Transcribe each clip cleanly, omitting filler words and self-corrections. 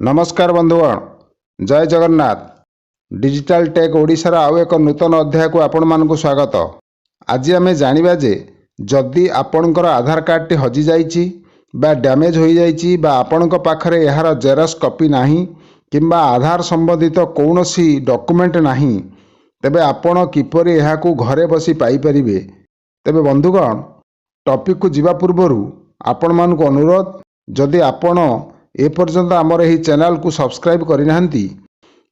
ନମସ୍କାର ବନ୍ଧୁଗଣ, ଜୟ Jagannath. Digital take ଓଡ଼ିଶାର ଆଉ ଏକ ନୂତନ ଅଧ୍ୟାୟକୁ ଆପଣମାନଙ୍କୁ ସ୍ୱାଗତ। ଆଜି ଆମେ ଜାଣିବା ଯେ ଯଦି ଆପଣଙ୍କର ଆଧାର କାର୍ଡ଼ଟି ହଜିଯାଇଛି ବା ଡ୍ୟାମେଜ୍ ହୋଇଯାଇଛି ବା ଆପଣଙ୍କ ପାଖରେ ଏହାର ଜେରକ୍ସ କପି ନାହିଁ କିମ୍ବା ଆଧାର ସମ୍ବନ୍ଧିତ କୌଣସି ଡକୁମେଣ୍ଟ ନାହିଁ, ତେବେ ଆପଣ କିପରି ଏହାକୁ ଘରେ ବସି ପାଇପାରିବେ। ତେବେ ବନ୍ଧୁଗଣ, ଟପିକକୁ ଯିବା ପୂର୍ବରୁ ଆପଣମାନଙ୍କୁ ଅନୁରୋଧ, ଯଦି ଆପଣ ଏପର୍ଯ୍ୟନ୍ତ ଆମର ଏହି ଚ୍ୟାନେଲକୁ ସବସ୍କ୍ରାଇବ୍ କରିନାହାନ୍ତି,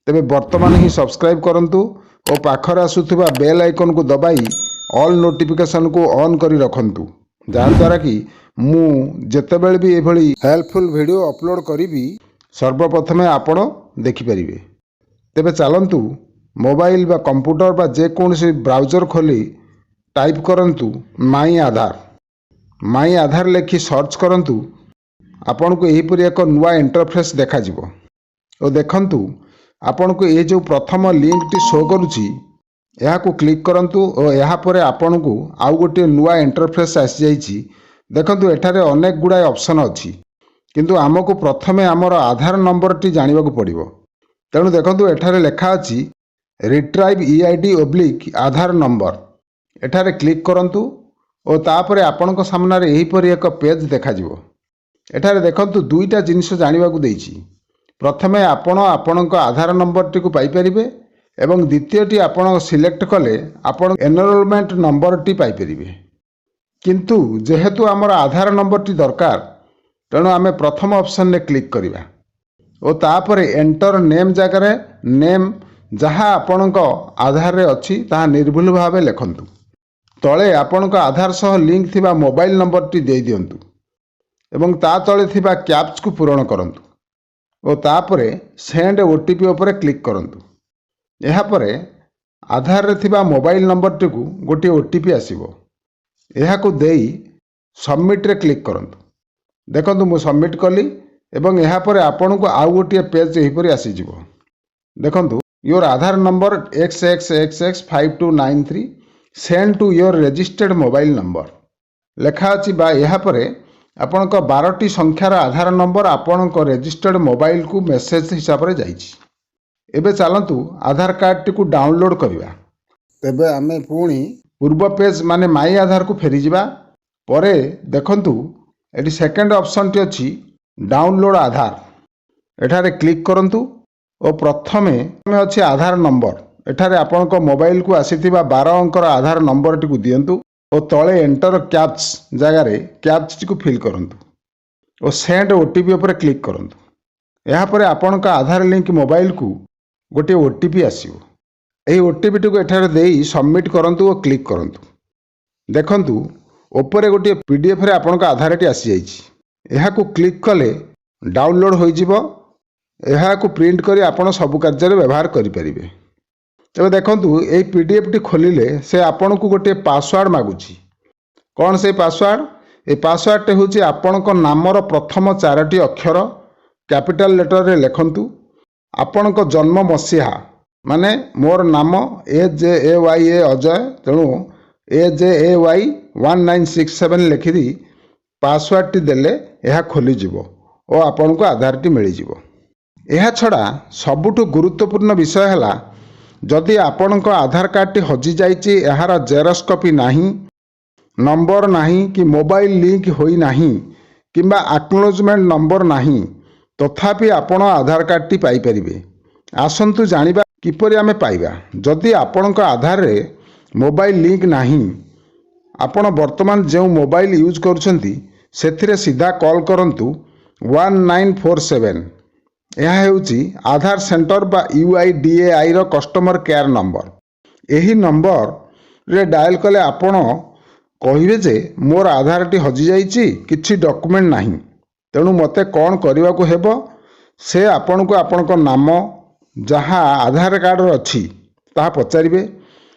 ତେବେ ବର୍ତ୍ତମାନ ହିଁ ସବସ୍କ୍ରାଇବ୍ କରନ୍ତୁ ଓ ପାଖରେ ଆସୁଥିବା ବେଲ୍ ଆଇକନ୍କୁ ଦବାଇ ଅଲ୍ ନୋଟିଫିକେସନ୍କୁ ଅନ୍ କରି ରଖନ୍ତୁ, ଯାହାଦ୍ୱାରା କି ମୁଁ ଯେତେବେଳେ ବି ଏଭଳି ହେଲ୍ପଫୁଲ୍ ଭିଡ଼ିଓ ଅପଲୋଡ଼ କରିବି, ସର୍ବପ୍ରଥମେ ଆପଣ ଦେଖିପାରିବେ। ତେବେ ଚାଲନ୍ତୁ, ମୋବାଇଲ ବା କମ୍ପ୍ୟୁଟର ବା ଯେକୌଣସି ବ୍ରାଉଜର ଖୋଲି ଟାଇପ୍ କରନ୍ତୁ ମାଇ ଆଧାର। ମାଇ ଆଧାର ଲେଖି ସର୍ଚ୍ଚ କରନ୍ତୁ। ଆପଣଙ୍କୁ ଏହିପରି ଏକ ନୂଆ ଇଣ୍ଟରଫେସ୍ ଦେଖାଯିବ ଓ ଦେଖନ୍ତୁ, ଆପଣଙ୍କୁ ଏ ଯେଉଁ ପ୍ରଥମ ଲିଙ୍କଟି ଶୋ କରୁଛି, ଏହାକୁ କ୍ଲିକ୍ କରନ୍ତୁ ଓ ଏହାପରେ ଆପଣଙ୍କୁ ଆଉ ଗୋଟିଏ ନୂଆ ଇଣ୍ଟରଫେସ୍ ଆସିଯାଇଛି। ଦେଖନ୍ତୁ, ଏଠାରେ ଅନେକ ଗୁଡ଼ାଏ ଅପସନ୍ ଅଛି, କିନ୍ତୁ ଆମକୁ ପ୍ରଥମେ ଆମର ଆଧାର ନମ୍ବରଟି ଜାଣିବାକୁ ପଡ଼ିବ। ତେଣୁ ଦେଖନ୍ତୁ, ଏଠାରେ ଲେଖା ଅଛି "Retrieve EID/Aadhaar number"। ଏଠାରେ କ୍ଲିକ୍ କରନ୍ତୁ ଓ ତାପରେ ଆପଣଙ୍କ ସାମ୍ନାରେ ଏହିପରି ଏକ ପେଜ୍ ଦେଖାଯିବ। ଏଠାରେ ଦେଖନ୍ତୁ, ଦୁଇଟା ଜିନିଷ ଜାଣିବାକୁ ଦେଇଛି। ପ୍ରଥମେ ଆପଣ ଆପଣଙ୍କ ଆଧାର ନମ୍ବରଟିକୁ ପାଇପାରିବେ ଏବଂ ଦ୍ୱିତୀୟଟି ଆପଣ ସିଲେକ୍ଟ କଲେ ଆପଣ ଏନରୋଲମେଣ୍ଟ ନମ୍ବରଟି ପାଇପାରିବେ। କିନ୍ତୁ ଯେହେତୁ ଆମର ଆଧାର ନମ୍ବରଟି ଦରକାର, ତେଣୁ ଆମେ ପ୍ରଥମ ଅପସନରେ କ୍ଲିକ୍ କରିବା ଓ ତାପରେ ଏଣ୍ଟର ନେମ୍ ଜାଗାରେ ନେମ୍ ଯାହା ଆପଣଙ୍କ ଆଧାରରେ ଅଛି, ତାହା ନିର୍ଭୁଲ ଭାବେ ଲେଖନ୍ତୁ। ତଳେ ଆପଣଙ୍କ ଆଧାର ସହ ଲିଙ୍କ ଥିବା ମୋବାଇଲ ନମ୍ବରଟି ଦେଇଦିଅନ୍ତୁ ଏବଂ ତା ତଳେ ଥିବା କ୍ୟାପଚାକୁ ପୂରଣ କରନ୍ତୁ ଓ ତାପରେ ସେଣ୍ଡ ଓଟିପି ଉପରେ କ୍ଲିକ୍ କରନ୍ତୁ। ଏହାପରେ ଆଧାରରେ ଥିବା ମୋବାଇଲ ନମ୍ବରଟିକୁ ଗୋଟିଏ ଓଟିପି ଆସିବ। ଏହାକୁ ଦେଇ ସବମିଟ୍ରେ କ୍ଲିକ୍ କରନ୍ତୁ। ଦେଖନ୍ତୁ, ମୁଁ ସବମିଟ୍ କଲି ଏବଂ ଏହାପରେ ଆପଣଙ୍କୁ ଆଉ ଗୋଟିଏ ପେଜ୍ ଏହିପରି ଆସିଯିବ। ଦେଖନ୍ତୁ, "Your Aadhaar number XXXX5293 send to your registered mobile number" ଲେଖା ଅଛି ବା ଏହାପରେ ଆପଣଙ୍କ 12ଟି ସଂଖ୍ୟାର ଆଧାର ନମ୍ବର ଆପଣଙ୍କ ରେଜିଷ୍ଟର୍ଡ ମୋବାଇଲକୁ ମେସେଜ ହିସାବରେ ଯାଇଛି। ଏବେ ଚାଲନ୍ତୁ, ଆଧାର କାର୍ଡ଼ଟିକୁ ଡାଉନଲୋଡ଼୍ କରିବା। ତେବେ ଆମେ ପୁଣି ପୂର୍ବ ପେଜ୍ ମାନେ ମାଇ ଆଧାରକୁ ଫେରିଯିବା। ପରେ ଦେଖନ୍ତୁ, ଏଠି ସେକେଣ୍ଡ ଅପସନ୍ଟି ଅଛି ଡାଉନଲୋଡ଼୍ ଆଧାର। ଏଠାରେ କ୍ଲିକ୍ କରନ୍ତୁ ଓ ପ୍ରଥମେ ଅଛି ଆଧାର ନମ୍ବର। ଏଠାରେ ଆପଣଙ୍କ ମୋବାଇଲକୁ ଆସିଥିବା 12 ଅଙ୍କର ଆଧାର ନମ୍ବରଟିକୁ ଦିଅନ୍ତୁ ଓ ତଳେ ଏଣ୍ଟର କ୍ୟାପଚା ଜାଗାରେ କ୍ୟାପଚାଟିକୁ ଫିଲ୍ କରନ୍ତୁ ଓ ସେଣ୍ଡ ଓଟିପି ଉପରେ କ୍ଲିକ୍ କରନ୍ତୁ। ଏହାପରେ ଆପଣଙ୍କ ଆଧାର ଲିଙ୍କ ମୋବାଇଲକୁ ଗୋଟିଏ ଓଟିପି ଆସିବ। ଏହି ଓଟିପିଟିକୁ ଏଠାରେ ଦେଇ ସବମିଟ୍ କରନ୍ତୁ ଓ କ୍ଲିକ୍ କରନ୍ତୁ। ଦେଖନ୍ତୁ, ଉପରେ ଗୋଟିଏ ପିଡିଏଫ୍ରେ ଆପଣଙ୍କ ଆଧାରଟି ଆସିଯାଇଛି। ଏହାକୁ କ୍ଲିକ୍ କଲେ ଡାଉନଲୋଡ଼୍ ହୋଇଯିବ। ଏହାକୁ ପ୍ରିଣ୍ଟ କରି ଆପଣ ସବୁ କାର୍ଯ୍ୟରେ ବ୍ୟବହାର କରିପାରିବେ। ତେବେ ଦେଖନ୍ତୁ, ଏହି ପିଡିଏଫ୍ଟି ଖୋଲିଲେ ସେ ଆପଣଙ୍କୁ ଗୋଟିଏ ପାସୱାର୍ଡ଼ ମାଗୁଛି। କ'ଣ ସେଇ ପାସୱାର୍ଡ଼? ଏ ପାସୱାର୍ଡ଼ଟି ହେଉଛି ଆପଣଙ୍କ ନାମର ପ୍ରଥମ ଚାରୋଟି ଅକ୍ଷର କ୍ୟାପିଟାଲ ଲେଟରରେ ଲେଖନ୍ତୁ, ଆପଣଙ୍କ ଜନ୍ମ ମସିହା, ମାନେ ମୋର ନାମ AJAYA Ajay, ତେଣୁ AJAY1967 ଲେଖିଦେଇ ପାସୱାର୍ଡ଼ଟି ଦେଲେ ଏହା ଖୋଲିଯିବ ଓ ଆପଣଙ୍କୁ ଆଧାରଟି ମିଳିଯିବ। ଏହା ଛଡ଼ା ସବୁଠୁ ଗୁରୁତ୍ୱପୂର୍ଣ୍ଣ ବିଷୟ ହେଲା, ଯଦି ଆପଣଙ୍କ ଆଧାର କାର୍ଡ଼ଟି ହଜିଯାଇଛି, ଏହାର ଜେରକ୍ସ କପି ନାହିଁ, ନମ୍ବର ନାହିଁ କି ମୋବାଇଲ ଲିଙ୍କ ହୋଇନାହିଁ କିମ୍ବା ଆକ୍ନୋଲେଜମେଣ୍ଟ ନମ୍ବର ନାହିଁ, ତଥାପି ଆପଣ ଆଧାର କାର୍ଡ଼ଟି ପାଇପାରିବେ। ଆସନ୍ତୁ ଜାଣିବା କିପରି ଆମେ ପାଇବା। ଯଦି ଆପଣଙ୍କ ଆଧାରରେ ମୋବାଇଲ ଲିଙ୍କ ନାହିଁ, ଆପଣ ବର୍ତ୍ତମାନ ଯେଉଁ ମୋବାଇଲ ୟୁଜ୍ କରୁଛନ୍ତି, ସେଥିରେ ସିଧା କଲ୍ କରନ୍ତୁ 1947। ଏହା ହେଉଛି ଆଧାର ସେଣ୍ଟର ବା ୟୁଆଇଡିଏଆଇର କଷ୍ଟମର କେୟାର ନମ୍ବର। ଏହି ନମ୍ବରରେ ଡାଏଲ୍ କଲେ ଆପଣ କହିବେ ଯେ ମୋର ଆଧାରଟି ହଜିଯାଇଛି, କିଛି ଡକୁମେଣ୍ଟ ନାହିଁ, ତେଣୁ ମୋତେ କ'ଣ କରିବାକୁ ହେବ? ସେ ଆପଣଙ୍କୁ ଆପଣଙ୍କ ନାମ, ଯାହା ଆଧାର କାର୍ଡ଼ରେ ଅଛି, ତାହା ପଚାରିବେ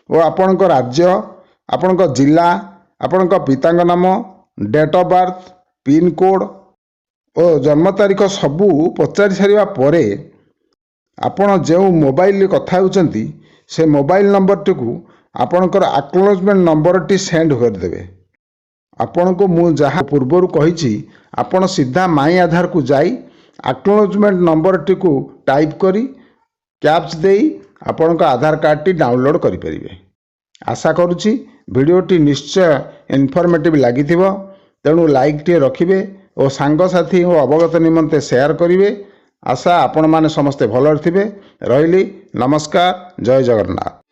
ଓ ଆପଣଙ୍କ ରାଜ୍ୟ, ଆପଣଙ୍କ ଜିଲ୍ଲା, ଆପଣଙ୍କ ପିତାଙ୍କ ନାମ, ଡେଟ୍ ଅଫ୍ ବାର୍ଥ, ପିନ୍କୋଡ଼୍ ଓ ଜନ୍ମ ତାରିଖ ସବୁ ପଚାରି ସାରିବା ପରେ ଆପଣ ଯେଉଁ ମୋବାଇଲରେ କଥା ହେଉଛନ୍ତି, ସେ ମୋବାଇଲ ନମ୍ବରଟିକୁ ଆପଣଙ୍କର ଆକ୍ନୋଲେଜମେଣ୍ଟ ନମ୍ବରଟି ସେଣ୍ଡ କରିଦେବେ। ଆପଣଙ୍କୁ ମୁଁ ଯାହା ପୂର୍ବରୁ କହିଛି, ଆପଣ ସିଧା ମାଇ ଆଧାରକୁ ଯାଇ ଆକ୍ନୋଲେଜମେଣ୍ଟ ନମ୍ବରଟିକୁ ଟାଇପ୍ କରି କ୍ୟାପ୍ଚା ଦେଇ ଆପଣଙ୍କ ଆଧାର କାର୍ଡ଼ଟି ଡାଉନଲୋଡ଼୍ କରିପାରିବେ। ଆଶା କରୁଛି ଭିଡ଼ିଓଟି ନିଶ୍ଚୟ ଇନଫର୍ମେଟିଭ୍ ଲାଗିଥିବ। ତେଣୁ ଲାଇକ୍ଟିଏ ରଖିବେ ଓ ସାଙ୍ଗସାଥି ଓ ଅବଗତ ନିମନ୍ତେ ସେୟାର କରିବେ। ଆଶା ଆପଣମାନେ ସମସ୍ତେ ଭଲରେ ଥିବେ। ରହିଲି, ନମସ୍କାର, ଜୟ ଜଗନ୍ନାଥ।